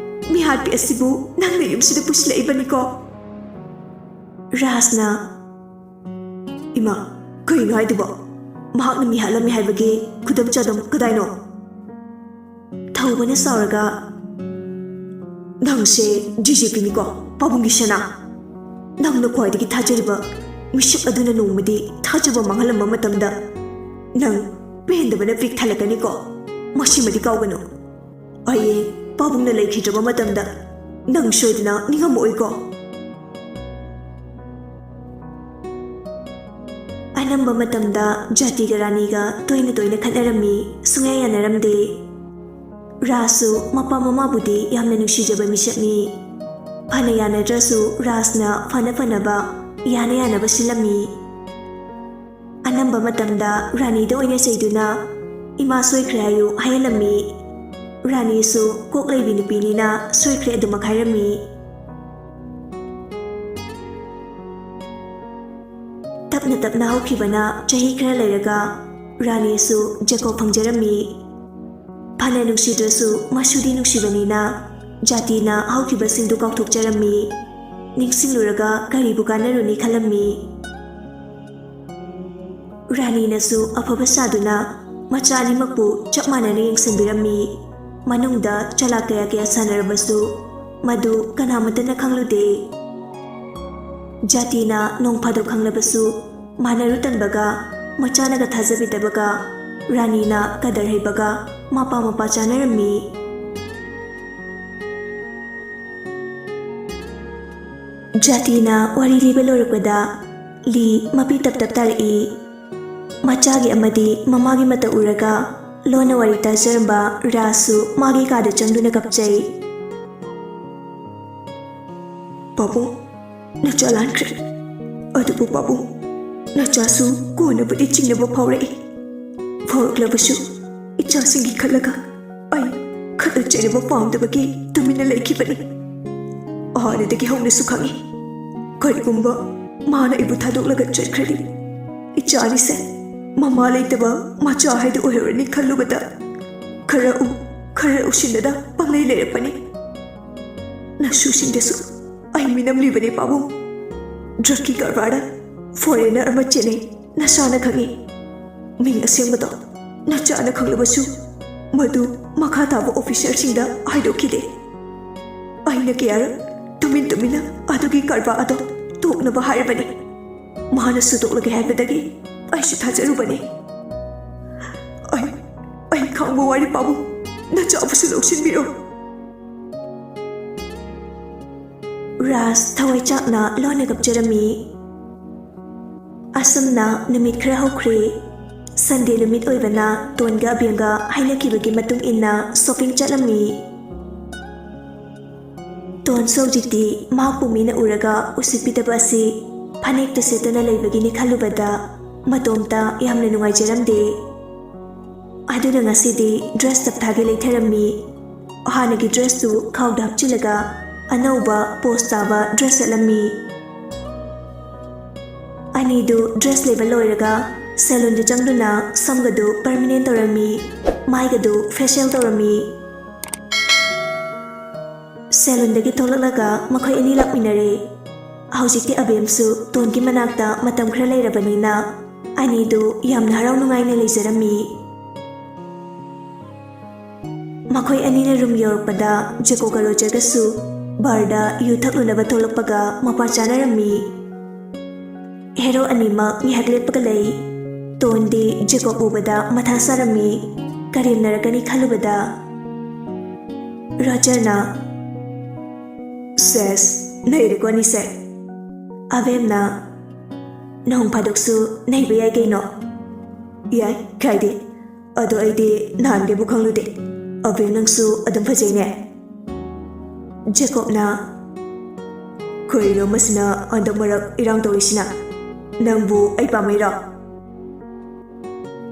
ꯃꯤꯍꯥꯠꯄꯤ ꯑꯁꯤꯕꯨ ꯅꯪꯅ ꯌꯨꯝꯁꯤꯗ ꯄꯨꯁꯤꯜꯂꯛꯏꯕꯅꯤꯀꯣ꯫" ꯔꯥꯖꯅ, "ꯏꯃꯥ, ꯀꯩꯅꯣ ꯍꯥꯏꯗꯨꯕꯣ? ꯃꯍꯥꯛꯅ ꯃꯤ ꯍꯥꯠꯂꯝꯃꯤ ꯍꯥꯏꯕꯒꯤ ꯈꯨꯗꯝ ꯆꯥꯗꯝ ꯀꯗꯥꯏꯅꯣ?" ꯇꯧꯕꯅ ꯁꯥꯎꯔꯒ, "ꯅꯪꯁꯦ ꯗꯤ ꯖꯤ ꯄꯤꯅꯤꯀꯣ, ꯄꯥꯕꯨꯡꯒꯤ ꯁꯅꯥ? ꯅꯪꯅ ꯈ꯭ꯋꯥꯏꯗꯒꯤ ꯊꯥꯖꯔꯤꯕ ꯃꯤꯁꯛ ꯑꯗꯨꯅ ꯅꯣꯡꯃꯗꯤ ꯊꯥꯖꯕ ꯃꯥꯡꯍꯜꯂꯝꯕ ꯃꯇꯝꯗ ꯅꯪ ꯄꯦꯟꯗꯕꯅ ꯄꯤꯛ ꯊꯜꯂꯛꯀꯅꯤꯀꯣ꯫ ꯃꯁꯤꯃꯗꯤ ꯀꯥꯎꯒꯅꯨ꯫ ꯍꯌꯦꯡ ꯄꯥꯕꯨꯡꯅ ꯂꯩꯈꯤꯗ꯭ꯔꯕ ꯃꯇꯝꯗ ꯅꯪ ꯁꯣꯏꯗꯅ ꯅꯤꯡꯉꯝꯃꯛꯑꯣꯏꯀꯣ"꯫ ꯑꯅꯝꯕ ꯃꯇꯝꯗ ꯖꯥꯇꯤꯒ ꯔꯥꯅꯤꯒ ꯇꯣꯏꯅ ꯇꯣꯏꯅ ꯈꯠꯅꯔꯝꯃꯤ, ꯁꯨꯡꯌꯥ ꯌꯥꯅꯔꯝꯗꯦ꯫ ꯔꯥꯖꯁꯨ ꯃꯄꯥ ꯃꯃꯥꯕꯨꯗꯤ ꯌꯥꯝꯅ ꯅꯨꯡꯁꯤꯖꯕ ꯃꯤꯁꯛꯅꯤ꯫ ꯐꯅ ꯌꯥꯅꯗ꯭ꯔꯁꯨ ꯔꯥꯖꯅ ꯐꯅ ꯐꯅꯕ, ꯌꯥꯅ ꯌꯥꯅꯕ ꯁꯤꯜꯂꯝꯃꯤ꯫ ꯑꯅꯝꯕ ꯃꯇꯝꯗ ꯔꯥꯅꯤꯗ ꯑꯣꯏꯅ ꯆꯩꯗꯨꯅ "ꯏꯃꯥ ꯁꯣꯏꯈ꯭ꯔꯦ" ꯍꯥꯏꯌꯨ ꯍꯥꯏꯍꯜꯂꯝꯃꯤ꯫ ꯔꯥꯅꯤꯁꯨ ꯀꯣꯛ ꯂꯩꯕꯤ ꯅꯨꯄꯤꯅꯤꯅ ꯁꯣꯏꯈ꯭ꯔꯦ ꯑꯗꯨꯃꯛ ꯍꯥꯏꯔꯝꯃꯤ꯫ ꯇꯞꯅ ꯇꯞꯅ ꯍꯧꯈꯤꯕꯅ ꯆꯍꯤ ꯈꯔ ꯂꯩꯔꯒ ꯔꯥꯅꯤꯁꯨ ꯖꯦꯀꯣꯕ ꯐꯪꯖꯔꯝꯃꯤ꯫ ꯐꯅ ꯅꯨꯡꯁꯤꯗ꯭ꯔꯁꯨ ꯃꯁꯨꯗꯤ ꯅꯨꯡꯁꯤꯕꯅꯤꯅ ꯖꯥꯇꯤꯅ ꯍꯧꯈꯤꯕꯁꯤꯡꯗꯨ ꯀꯥꯎꯊꯣꯛꯆꯔꯝꯃꯤ꯫ ꯅꯤꯡꯁꯤꯡꯂꯨꯔꯒ ꯀꯔꯤꯕꯨ ꯀꯥꯟꯅꯔꯨꯅꯤ ꯈꯜꯂꯝꯃꯤ꯫ ꯔꯥꯅꯤꯅꯁꯨ ꯑꯐꯕ ꯁꯥꯗꯨꯅ ꯃꯆꯥ ꯑꯅꯤꯃꯛꯄꯨ ꯆꯞ ꯃꯥꯟꯅꯅ ꯌꯦꯡꯁꯤꯟꯕꯤꯔꯝꯃꯤ꯫ ꯃꯅꯨꯡꯗ ꯆꯂꯥꯛ ꯀꯌꯥ ꯀꯌꯥ ꯁꯥꯟꯅꯔꯕꯁꯨ ꯃꯗꯨ ꯀꯅꯥꯃꯠꯇꯅ ꯈꯪꯂꯨꯗꯦ꯫ ꯖꯥꯇꯤꯅ ꯅꯣꯡ ꯐꯥꯗꯣꯛ ꯈꯪꯂꯕꯁꯨ ꯃꯥꯟꯅꯔꯨ ꯇꯟꯕꯒ, ꯃꯆꯥꯅꯒ ꯊꯥꯖꯕꯤꯗꯕꯒ, ꯔꯥꯅꯤꯅ ꯀꯗꯔ ꯍꯩꯕꯒ ꯃꯄꯥ ꯃꯄꯥ ꯆꯥꯅꯔꯝꯃꯤ꯫ ꯖꯥꯇꯤꯅ ꯋꯥꯔꯤ ꯂꯤꯕ ꯂꯣꯏꯔꯛꯄꯗ ꯂꯤ ꯃꯄꯤ ꯇꯞ ꯇꯞ ꯇꯥꯔꯛꯏ꯫ ꯃꯆꯥꯒꯤ ꯑꯃꯗꯤ ꯃꯃꯥꯒꯤ ꯃꯇꯧ ꯎꯔꯒ ꯂꯣꯟꯅ ꯋꯥꯔꯤ ꯇꯥꯖꯔꯝꯕ ꯔꯥꯖꯁꯨ ꯃꯥꯒꯤ ꯀꯥꯗ ꯆꯪꯗꯨꯅ ꯀꯞꯆꯩ꯫ "ꯄꯥꯕꯨꯡ, ꯅꯆꯥ ꯂꯥꯟꯈ꯭ꯔꯦ꯫ ꯑꯗꯨꯕꯨ ꯄꯥꯕꯨꯡ, ꯅꯆꯥꯁꯨ ꯀꯣꯟꯅꯕꯨꯗꯤ ꯆꯤꯡꯅꯕ ꯐꯥꯎꯔꯛꯏ꯫ ꯐꯥꯎꯔꯛꯂꯕꯁꯨ ꯏꯆꯥꯁꯤꯡꯒꯤ ꯈꯜꯂꯒ ꯑꯩ ꯈꯠꯅ ꯆꯩꯅꯕ ꯄꯥꯝꯗꯕꯒꯤ ꯇꯨꯃꯤꯟꯅ ꯂꯩꯈꯤꯕꯅꯤ꯫ ꯍꯥꯟꯅꯗꯒꯤ ꯍꯧꯅꯁꯨ ꯈꯪꯏ, ꯀꯔꯤꯒꯨꯝꯕ ꯃꯥꯅ ꯑꯩꯕꯨ ꯊꯥꯗꯣꯛꯂꯒ ꯆꯠꯈ꯭ꯔꯗꯤ ꯏꯆꯥ ꯑꯅꯤꯁꯦ ꯃꯃꯥ ꯂꯩꯇꯕ ꯃꯆꯥ ꯍꯥꯏꯗꯨ ꯑꯣꯏꯍꯧꯔꯅꯤ ꯈꯜꯂꯨꯕꯗ ꯈꯔ ꯎ, ꯈꯔ ꯎꯁꯤꯟꯅꯗ ꯄꯪꯂꯩ ꯂꯩꯔꯛꯄꯅꯤ꯫ ꯅꯁꯨꯁꯤꯡꯗꯁꯨ ꯑꯩ ꯃꯤꯅꯝꯂꯤꯕꯅꯤ ꯄꯥꯕꯨꯡ꯫ ꯗ꯭ꯔꯒꯀꯤ ꯀꯔꯕꯥꯔꯗ ꯐꯣꯔꯦꯅꯔ ꯑꯃ ꯆꯦꯟꯅꯩ, ꯅꯁꯥꯅ ꯈꯪꯏ꯫ ꯃꯤꯡ ꯑꯁꯦꯡꯕꯗꯣ ꯅꯆꯥꯅ ꯈꯪꯂꯕꯁꯨ ꯃꯗꯨ ꯃꯈꯥ ꯇꯥꯕ ꯑꯣꯐꯤꯁꯔꯁꯤꯡꯗ ꯍꯥꯏꯗꯣꯛꯈꯤꯗꯦ꯫ ꯑꯩꯅ ꯀꯌꯥꯔꯛ ꯇꯨꯃꯤꯟ ꯇꯨꯃꯤꯟꯅ ꯑꯗꯨꯒꯤ ꯀꯔꯕꯥꯔ ꯑꯗꯣ ꯇꯣꯛꯅꯕ ꯍꯥꯏꯔꯕꯅꯤ꯫ ꯃꯍꯥꯛꯅꯁꯨ ꯇꯣꯛꯂꯒꯦ ꯍꯥꯏꯕꯗꯒꯤ ꯑꯩꯁꯨ ꯊꯥꯖꯔꯨꯕꯅꯤ꯫ ꯑꯩ, ꯑꯩ ꯈꯥꯡꯕ ꯋꯥꯔꯦ ꯄꯥꯕꯨꯡ, ꯅꯆꯥꯕꯨꯁꯨ ꯂꯧꯁꯤꯟꯕꯤꯔꯣ꯫ ꯔꯥꯖ ꯊꯋꯥꯏ ꯆꯥꯛꯅ ꯂꯣꯟꯅ ꯀꯞꯆꯔꯝꯃꯤ꯫ ꯑꯁꯨꯝꯅ ꯅꯨꯃꯤꯠ ꯈꯔ ꯍꯧꯈ꯭ꯔꯦ꯫ ꯁꯟꯗꯦ ꯅꯨꯃꯤꯠ ꯑꯣꯏꯕꯅ ꯇꯣꯟꯒ ꯑꯕꯦꯝꯒ ꯍꯥꯏꯅꯈꯤꯕꯒꯤ ꯃꯇꯨꯡ ꯏꯟꯅ ꯁꯣꯄꯤꯡ ꯆꯠꯂꯝꯃꯤ꯫ ꯇꯣꯟꯁꯨ ꯍꯧꯖꯤꯛꯇꯤ ꯃꯍꯥꯛꯄꯨ ꯃꯤꯅ ꯎꯔꯒ ꯎꯁꯤꯠꯄꯤꯗꯕ ꯑꯁꯤ ꯐꯅꯦꯛꯇ ꯁꯦꯠꯇꯨꯅ ꯂꯩꯕꯒꯤꯅꯤ ꯈꯜꯂꯨꯕꯗ ꯃꯇꯣꯝꯇ ꯌꯥꯝꯅ ꯅꯨꯡꯉꯥꯏꯖꯔꯝꯗꯦ꯫ ꯑꯗꯨꯅ ꯉꯁꯤꯗꯤ ꯗ꯭ꯔꯦꯁ ꯇꯞꯊꯥꯒꯦ ꯂꯩꯊꯔꯝꯃꯤ꯫ ꯍꯥꯟꯅꯒꯤ ꯗ꯭ꯔꯦꯁꯇꯨ ꯈꯥꯎꯗ ꯍꯥꯞꯆꯤꯜꯂꯒ ꯑꯅꯧꯕ ꯄꯣꯁ ꯇꯥꯕ ꯗ꯭ꯔꯦꯁ ꯁꯦꯠꯂꯝꯃꯤ꯫ ꯑꯅꯤꯗꯨ ꯗ꯭ꯔꯦꯁ ꯂꯩꯕ ꯂꯣꯏꯔꯒ ꯁꯦꯂꯨꯟꯗ ꯆꯪꯗꯨꯅ ꯁꯝꯒꯗꯨ ꯄꯔꯃꯤꯅꯦꯟ ꯇꯧꯔꯝꯃꯤ, ꯃꯥꯏꯒꯗꯨ ꯐꯦꯁꯤꯌꯦꯜ ꯇꯧꯔꯝꯃꯤ꯫ ꯁꯦꯂꯨꯟꯗꯒꯤ ꯊꯣꯛꯂꯛꯂꯒ ꯃꯈꯣꯏ ꯑꯅꯤ ꯂꯥꯛꯃꯤꯟꯅꯔꯦ꯫ ꯍꯧꯖꯤꯛꯇꯤ ꯑꯕꯦꯝꯁꯨ ꯇꯣꯟꯒꯤ ꯃꯅꯥꯛꯇ ꯃꯇꯝ ꯈꯔ ꯂꯩꯔꯕꯅꯤꯅ ꯑꯅꯤꯗꯨ ꯌꯥꯝꯅ ꯍꯔꯥꯎ ꯅꯨꯡꯉꯥꯏꯅ ꯂꯩꯖꯔꯝꯃꯤ꯫ ꯃꯈꯣꯏ ꯑꯅꯤꯅ ꯔꯨꯝ ꯌꯧꯔꯛꯄꯗ ꯖꯦꯀꯣꯕꯀ ꯔꯣꯖꯔꯒꯁꯨ ꯕꯥꯔꯗ ꯌꯨ ꯊꯛꯂꯨꯅꯕ ꯊꯣꯛꯂꯛꯄꯒ ꯃꯄꯥ ꯆꯥꯅꯔꯝꯃꯤ꯫ ꯍꯦꯔꯣ ꯑꯅꯤꯃꯛ ꯉꯥꯏꯍꯥꯛ ꯂꯦꯞꯄꯒ ꯂꯩ꯫ ꯇꯣꯟꯗꯤ ꯖꯦꯀꯣꯕ ꯎꯕꯗ ꯃꯊꯥ ꯁꯥꯔꯝꯃꯤ꯫ ꯀꯔꯦꯝꯅꯔꯛꯀꯅꯤ ꯈꯜꯂꯨꯕꯗ ꯔꯣꯖꯔꯅ, "ꯁꯦꯁ, ꯅꯩꯔꯦꯀꯣ ꯑꯅꯤꯁꯦ꯫" ꯑꯕꯦꯝꯅ, "ꯅꯣꯡ ꯐꯥꯗꯣꯛꯁꯨ ꯅꯩꯕ ꯌꯥꯏ ꯀꯩꯅꯣ꯫" "ꯌꯥꯏ, ꯀꯥꯏꯗꯦ꯫ ꯑꯗꯣ ꯑꯩꯗꯤ ꯅꯍꯥꯟꯒꯩꯕꯨ ꯈꯪꯂꯨꯗꯦ꯫ ꯑꯕꯦꯝ, ꯅꯪꯁꯨ ꯑꯗꯨꯝ ꯐꯖꯩꯅꯦ꯫" ꯖꯦꯀꯣꯕꯅ, "ꯀꯩꯅꯣ ꯃꯁꯤꯅ ꯍꯟꯗꯛ ꯃꯔꯛ ꯏꯔꯥꯡ ꯇꯧꯔꯤꯁꯤꯅ? ꯅꯪꯕꯨ ꯑꯩ ꯄꯥꯝꯃꯩꯔꯣ?"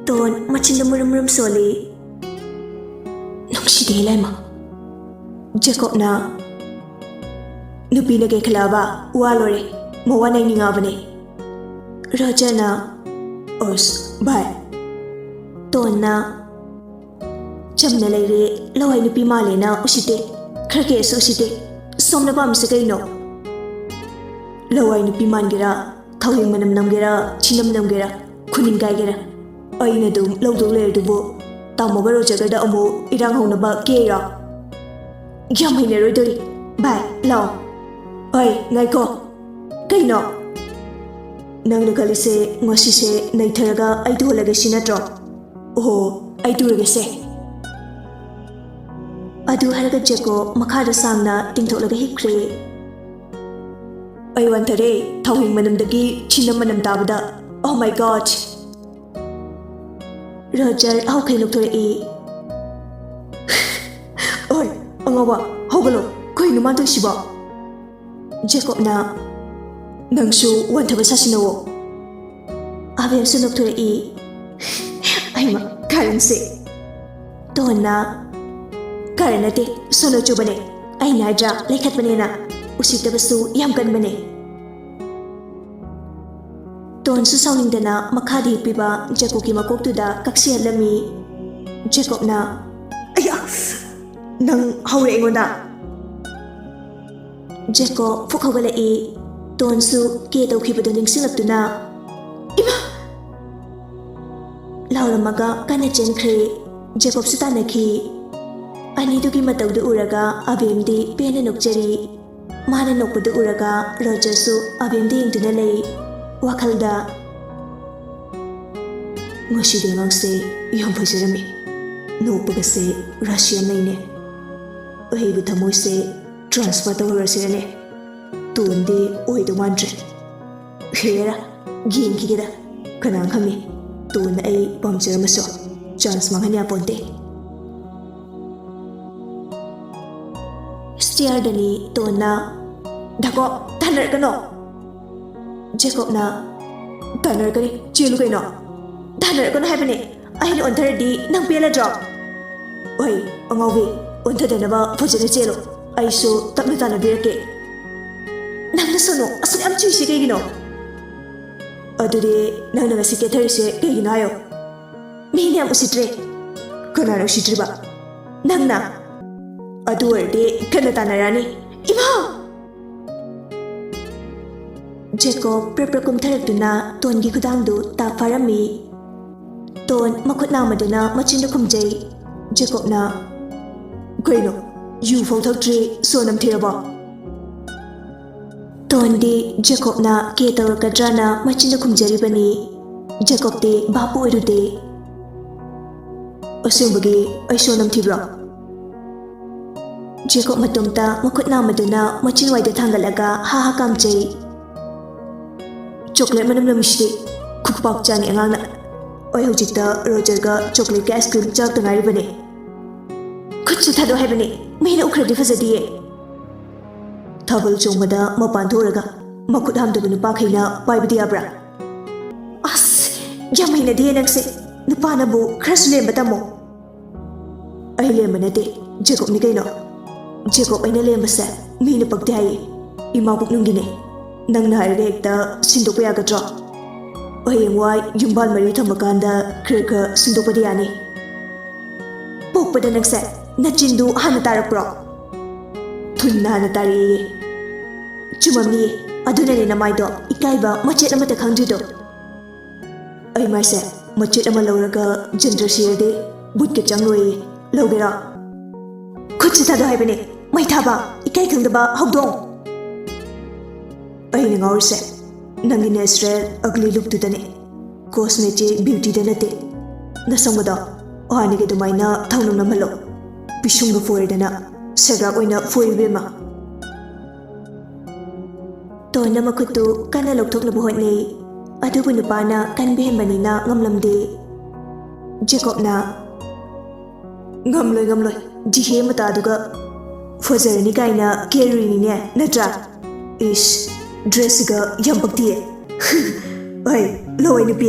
ꯇꯣꯟ ꯃꯆꯤꯟꯗ ꯃꯨꯔꯨꯝ ꯃꯨꯔꯨꯝ ꯁꯣꯜꯂꯤ꯫ "ꯅꯨꯡꯁꯤꯗꯦ ꯂꯥꯏꯃ꯫" ꯖꯦꯀꯣꯕꯅ, "ꯅꯨꯄꯤꯅ ꯀꯦꯟꯈꯠꯂꯛꯑꯕ ꯋꯥ ꯂꯣꯏꯔꯦ꯫ ꯃꯋꯥ ꯅꯩꯅꯤꯡꯉꯛꯑꯕꯅꯦ꯫" ꯔꯣꯖꯔꯅ, "ꯑꯁ, ꯚꯥꯏ꯫" ꯇꯣꯟꯅ, "ꯆꯝꯅ ꯂꯩꯔꯦ, ꯂꯋꯥꯏ ꯅꯨꯄꯤ ꯃꯥꯜꯂꯦꯅ ꯎꯁꯤꯠꯇꯦ꯫ ꯈꯔ ꯀꯦꯁꯨ ꯎꯁꯤꯠꯇꯦ꯫ ꯁꯣꯝꯅ ꯄꯥꯝꯃꯤꯁꯦ ꯀꯩꯅꯣ? ꯂꯋꯥꯏ ꯅꯨꯄꯤ ꯃꯥꯟꯒꯦꯔꯥ, ꯊꯥꯎꯔꯦꯛ ꯃꯅꯝ ꯅꯝꯒꯦꯔꯥ, ꯊꯤꯅꯝ ꯅꯝꯒꯦꯔꯥ, ꯈꯨꯅꯤꯡ ꯀꯥꯏꯒꯦꯔꯥ, ꯑꯩꯅ ꯑꯗꯨꯝ ꯂꯧꯗꯧ ꯂꯩꯔꯗꯨꯕꯨ꯫ ꯇꯥꯃꯣꯒ ꯔꯣꯖꯔꯒꯗ ꯑꯃꯨꯛ ꯏꯔꯥꯡ ꯍꯧꯅꯕ ꯀꯦꯔꯣ? ꯌꯥꯝ ꯍꯩꯅꯔꯣꯏꯗꯣꯔꯤ꯫ ꯚꯥꯏ, ꯂꯥꯛꯑꯣ꯫ ꯑꯩ, ꯉꯥꯏꯈꯣ꯫ ꯀꯩꯅꯣ? ꯅꯪꯅ ꯈꯜꯂꯤꯁꯦ ꯉꯁꯤꯁꯦ ꯅꯩꯊꯔꯒ ꯑꯩ ꯇꯨꯍꯜꯂꯒꯦ ꯁꯤ ꯅꯠꯇ꯭ꯔꯣ? ꯑꯣꯍꯣ, ꯑꯩ ꯇꯨꯔꯒꯦꯁꯦ꯫ ꯑꯗꯨ ꯍꯥꯏꯔꯒ ꯖꯦꯀꯣ ꯃꯈꯥꯗ ꯁꯥꯡꯅ ꯇꯤꯡꯊꯣꯛꯂꯒ ꯍꯤꯞꯈ꯭ꯔꯦ꯫ ꯑꯩ ꯋꯥꯟꯊꯔꯦ, ꯊꯥꯎꯍꯤꯡ ꯃꯅꯝꯗꯒꯤ ꯊꯤꯅ ꯃꯅꯝ ꯇꯥꯕꯗ꯫ Oh my God! ꯔꯣꯖꯔ ꯍꯧꯈꯩ ꯅꯣꯛꯊꯣꯔꯛꯏ꯫ ꯑꯣꯏ, ꯑꯉꯥꯎꯕ, ꯍꯧꯒꯠꯂꯣ꯫ ꯀꯩꯅꯣ ꯃꯥ ꯇꯧꯏꯁꯤꯕꯣ? ꯖꯦꯀꯣꯕꯅ, "ꯅꯪꯁꯨ ꯋꯥꯟꯊꯕ ꯁꯥꯁꯤꯟꯅꯧꯋꯣ꯫" ꯑꯕꯦꯝꯁꯨ ꯅꯣꯛꯊꯣꯔꯛꯏ꯫ ꯑꯩꯃ, ꯀꯥꯔꯟꯁꯦ꯫ ꯇꯣꯟꯅ, "ꯀꯥꯔꯟ ꯅꯠꯇꯦ, ꯁꯣꯅꯣ ꯆꯨꯕꯅꯦ꯫ ꯑꯩꯅ ꯍꯥꯏꯗ꯭ꯔꯥ, ꯂꯩꯈꯠꯄꯅꯦꯅ꯫ ꯎꯁꯤꯠꯇꯕꯁꯨ ꯌꯥꯝ ꯀꯟꯕꯅꯦ꯫" ꯇꯣꯟꯁꯨ ꯁꯥꯎꯅꯤꯡꯗꯅ ꯃꯈꯥꯗ ꯍꯤꯞꯄꯤꯕ ꯖꯦꯀꯣꯕꯀꯤ ꯃꯀꯣꯛꯇꯨꯗ ꯀꯛꯁꯤꯍꯠꯂꯝꯃꯤ꯫ ꯖꯦꯀꯣꯕꯅ, "ꯑꯌꯥ! ꯅꯪ ꯍꯧꯔꯦ ꯑꯩꯉꯣꯟꯗ!" ꯖꯦꯀꯣꯕ ꯐꯨꯛ ꯍꯧꯒꯠꯂꯛꯏ꯫ ꯇꯣꯟꯁꯨ ꯀꯦ ꯇꯧꯈꯤꯕꯗꯨ ꯅꯤꯡꯁꯤꯡꯂꯛꯇꯨꯅ, "ꯏꯃꯥ!" ꯂꯥꯎꯔꯝꯃꯒ ꯀꯟꯅ ꯆꯦꯟꯈ꯭ꯔꯦ꯫ ꯖꯦꯀꯣꯕꯁꯨ ꯇꯥꯟꯅꯈꯤ꯫ ꯑꯅꯤꯗꯨꯒꯤ ꯃꯇꯧꯗꯨ ꯎꯔꯒ ꯑꯕꯦꯝꯗꯤ ꯄꯦꯟꯅ ꯅꯣꯛꯆꯔꯤ꯫ ꯃꯥꯅ ꯅꯣꯛꯄꯗꯨ ꯎꯔꯒ ꯔꯣꯖꯔꯁꯨ ꯑꯕꯦꯝꯗ ꯌꯦꯡꯗꯨꯅ ꯂꯩ꯫ ꯋꯥꯈꯜꯗ, "ꯉꯁꯤꯗꯤ ꯑꯉꯥꯡꯁꯦ ꯌꯥꯝ ꯐꯖꯔꯝꯃꯤ꯫ ꯅꯣꯛꯄꯒꯁꯦ ꯔꯥꯁꯤ ꯌꯥꯝ ꯂꯩꯅꯦ꯫ ꯑꯩꯕꯨ ꯊꯃꯣꯏꯁꯦ transfer ꯇꯧꯍꯧꯔꯁꯤꯔꯅꯦ? ꯇꯣꯟꯗꯤ ꯑꯣꯏꯗꯧ ꯃꯥꯟꯗ꯭ꯔꯦ꯫ ꯍꯦꯔꯥ, ꯌꯦꯡꯈꯤꯒꯦꯗ꯫ ꯀꯅꯥ ꯈꯪꯅꯤ? ꯇꯣꯟꯅ ꯑꯩ ꯄꯥꯝꯖꯔꯝꯃꯁꯨ꯫ Chance ꯃꯥꯡꯍꯟ ꯌꯥꯄꯣꯟꯇꯦ꯫" Stairꯗꯅꯤ ꯇꯣꯟꯅ, "ꯗꯥꯀꯣ, ꯇꯥꯟꯅꯔꯛꯀꯅꯣ!" ꯖꯦꯀꯣꯕꯅ, "ꯇꯥꯟꯅꯔꯛꯀꯅꯤ, ꯆꯦꯜꯂꯨ ꯀꯩꯅꯣ!" "ꯇꯥꯟꯅꯔꯛꯀꯅꯣ ꯍꯥꯏꯕꯅꯦ, ꯑꯩꯅ ꯑꯣꯟꯊꯔꯗꯤ ꯅꯪ ꯄꯦꯜꯂꯗ꯭ꯔꯣ?" "ꯑꯣꯏ, ꯑꯉꯥꯎꯕꯤ, ꯑꯣꯟꯊꯗꯅꯕ ꯐꯖꯅ ꯆꯦꯜꯂꯨ, ꯑꯩꯁꯨ ꯇꯞꯅ ꯇꯥꯟꯅꯕꯤꯔꯛꯀꯦ꯫" "ꯅꯪꯅ ꯁꯣꯅꯣ ꯑꯁꯨꯛ ꯌꯥꯝ ꯆꯨꯏꯁꯦ ꯀꯩꯒꯤꯅꯣ?" "ꯑꯗꯨꯗꯤ ꯅꯪꯅ ꯉꯁꯤ ꯀꯦꯊꯔꯤꯁꯦ ꯀꯩꯒꯤꯅꯣ ꯍꯥꯏꯌꯣ?" "ꯃꯤꯅ ꯌꯥꯝ ꯎꯁꯤꯠꯇ꯭ꯔꯦ꯫" "ꯀꯅꯥꯅ ꯎꯁꯤꯠꯇ꯭ꯔꯤꯕ?" "ꯅꯪꯅ꯫" "ꯑꯗꯨ ꯑꯣꯏꯔꯗꯤ ꯀꯟꯅ ꯇꯥꯟꯅꯔꯛꯑꯅꯤ꯫" "ꯏꯃꯥ!" ꯖꯦꯀꯣꯕ ꯄ꯭ꯔꯞ ꯄ꯭ꯔꯞ ꯀꯨꯝꯊꯔꯛꯇꯨꯅ ꯇꯣꯟꯒꯤ ꯈꯨꯗꯥꯡꯗꯨ ꯇꯥꯞ ꯐꯥꯔꯝꯃꯤ꯫ ꯇꯣꯟ ꯃꯈꯨꯠ ꯅꯥꯝꯃꯗꯨꯅ ꯃꯆꯤꯟꯗ ꯈꯨꯝꯖꯩ꯫ ꯖꯦꯀꯣꯕꯅ, "ꯀꯩꯅꯣ? ꯌꯨ ꯐꯥꯎ ꯊꯛꯇ꯭ꯔꯤ, ꯁꯣ ꯅꯝꯊꯤꯔꯕꯣ?" ꯇꯣꯟꯗꯤ ꯖꯦꯀꯣꯕꯅ ꯀꯦ ꯇꯧꯔꯛꯀꯗ꯭ꯔꯥꯅ ꯃꯆꯤꯟꯗ ꯈꯨꯝꯖꯔꯤꯕꯅꯤ꯫ ꯖꯦꯀꯣꯕꯇꯤ ꯚꯥꯞꯄꯨ ꯑꯣꯏꯔꯨꯗꯦ꯫ "ꯑꯁꯦꯡꯕꯒꯤ ꯑꯩ ꯁꯣ ꯅꯝꯊꯤꯕ꯭ꯔꯣ?" ꯖꯦꯀꯣꯕ ꯃꯇꯣꯝꯇ ꯃꯈꯨꯠ ꯅꯥꯝꯃꯗꯨꯅ ꯃꯆꯤꯟꯋꯥꯏꯗ ꯊꯥꯡꯒꯠꯂꯒ ꯍꯥ ꯍꯥ ꯀꯥꯝꯖꯩ꯫ "ꯆꯣꯀ꯭ꯂꯦꯠ ꯃꯅꯝ ꯅꯝꯃꯤꯁꯤꯗꯤ꯫ ꯈꯨꯄꯥꯛ ꯆꯥꯅꯤ ꯑꯉꯥꯡꯅ꯫ ꯑꯩ ꯍꯧꯖꯤꯛꯇ ꯔꯣꯖꯔꯒ ꯆꯣꯀ꯭ꯂꯦꯠꯀꯤ ꯑꯥꯏꯁ ꯀ꯭ꯔꯤꯝ ꯆꯥꯔꯛꯇ ꯉꯥꯏꯔꯤꯕꯅꯦ꯫ ꯈꯨꯠꯁꯨ ꯊꯥꯗꯣꯛ ꯍꯥꯏꯕꯅꯦ, ꯃꯤꯅ ꯎꯈ꯭ꯔꯗꯤ ꯐꯖꯗꯤꯌꯦ꯫" ꯊꯥꯕꯜ ꯆꯣꯡꯕꯗ ꯃꯄꯥꯟ ꯊꯣꯛꯎꯔꯒ ꯃꯈꯨꯠ ꯍꯥꯝꯗꯕ ꯅꯨꯄꯥꯈꯩꯅ ꯄꯥꯏꯕꯗꯤ ꯌꯥꯕ꯭ꯔꯥ? ꯑꯁ, ꯌꯥꯝ ꯍꯩꯅꯗꯤꯌꯦ ꯅꯪꯁꯦ꯫ ꯅꯨꯄꯥꯅꯕꯨ ꯈꯔꯁꯨ ꯂꯦꯝꯕ ꯇꯝꯃꯣ꯫ ꯑꯩ ꯂꯦꯝꯕ ꯅꯠꯇꯦ, ꯖꯦꯀꯣꯕꯅꯤ ꯀꯩꯅꯣ꯫ ꯖꯦꯀꯣꯕ ꯑꯩꯅ ꯂꯦꯝꯕꯁꯦ ꯃꯤꯅ ꯄꯛꯇꯦ ꯍꯥꯏꯌꯦ꯫ ꯏꯃꯥ ꯄꯨꯛꯅꯨꯡꯒꯤꯅꯦ꯫ ꯅꯪꯅ ꯍꯥꯏꯔꯒ ꯍꯦꯛꯇ ꯁꯤꯟꯗꯣꯛꯄ ꯌꯥꯒꯗ꯭ꯔꯣ? ꯍꯌꯦꯡꯋꯥꯏ ꯌꯨꯝꯕꯥꯜ ꯃꯔꯤ ꯊꯝꯃꯀꯥꯟꯗ ꯈꯔ ꯈꯔ ꯁꯤꯟꯗꯣꯛꯄꯗꯤ ꯌꯥꯅꯤ꯫ ꯄꯣꯛꯄꯗ ꯅꯪꯁꯦ ꯅꯆꯤꯟꯗꯨ ꯍꯥꯟꯅ ꯇꯥꯔꯛꯄ꯭ꯔꯣ? ꯊꯨꯟꯅ ꯍꯥꯟꯅ ꯇꯥꯔꯛꯑꯦꯌꯦ꯫ ꯆꯨꯝꯃꯝꯅꯤꯌꯦ, ꯑꯗꯨꯅꯅꯦ ꯅꯃꯥꯏꯗꯣ ꯏꯀꯥꯏꯕ ꯃꯆꯦꯠ ꯑꯃꯠꯇ ꯈꯪꯗ꯭ꯔꯤꯗꯣ꯫ ꯑꯩ ꯃꯥꯏꯁꯦ ꯃꯆꯦꯠ ꯑꯃ ꯂꯧꯔꯒ ꯖꯟꯇ꯭ꯔ ꯁꯤꯔꯗꯤ ꯕꯨꯠꯀ ꯆꯪꯂꯣꯏꯌꯦ꯫ ꯂꯧꯒꯦꯔꯣ? ꯈꯨꯠꯁꯦ ꯊꯥꯗꯣꯛ ꯍꯥꯏꯕꯅꯦ, ꯃꯩ ꯊꯥꯕ, ꯏꯀꯥꯏ ꯈꯪꯗꯕ ꯍꯧꯗꯣꯡ꯫ ꯑꯩꯅ ꯉꯥꯎꯔꯤꯁꯦ ꯅꯪꯒꯤ natural ugly lookꯇꯨꯗꯅꯦ, cosmetic beautyꯗ ꯅꯠꯇꯦ꯫ ꯅꯁꯝꯒꯗꯣ ꯍꯥꯟꯅꯒꯤ ꯑꯗꯨꯃꯥꯏꯅ ꯊꯧꯅꯝ ꯅꯝꯍꯜꯂꯣ꯫ ꯄꯤꯁꯨꯝꯒ ꯐꯣꯏꯔꯗꯅ ꯁꯦꯒ꯭ꯔꯥꯛ ꯑꯣꯏꯅ ꯐꯣꯏ ꯏꯕꯦꯝꯃ꯫ ꯇꯣꯟꯅ ꯃꯈꯨꯠꯇꯨ ꯀꯟꯅ ꯂꯧꯊꯣꯛꯅꯕ ꯍꯣꯠꯅꯩ, ꯑꯗꯨꯕꯨ ꯅꯨꯄꯥꯅ ꯀꯟꯕ ꯍꯦꯟꯕꯅꯤꯅ ꯉꯝꯂꯝꯗꯦ꯫ ꯖꯦꯀꯣꯕꯅ, "ꯉꯝꯂꯣꯏ, ꯉꯝꯂꯣꯏ, ꯗꯤꯍꯦ ꯃꯇꯥꯗꯨꯒ ꯐꯖꯔꯅꯤ ꯀꯥꯏꯅ ꯀꯦꯔꯨꯔꯤꯅꯤꯅꯦ, ꯅꯠꯇ꯭ꯔꯥ? ꯏꯁ, dressꯁꯤꯒ ꯌꯥꯝ ꯄꯛꯇꯤꯌꯦ꯫ ꯑꯩ ꯂꯋꯥꯏ ꯅꯨꯄꯤ꯫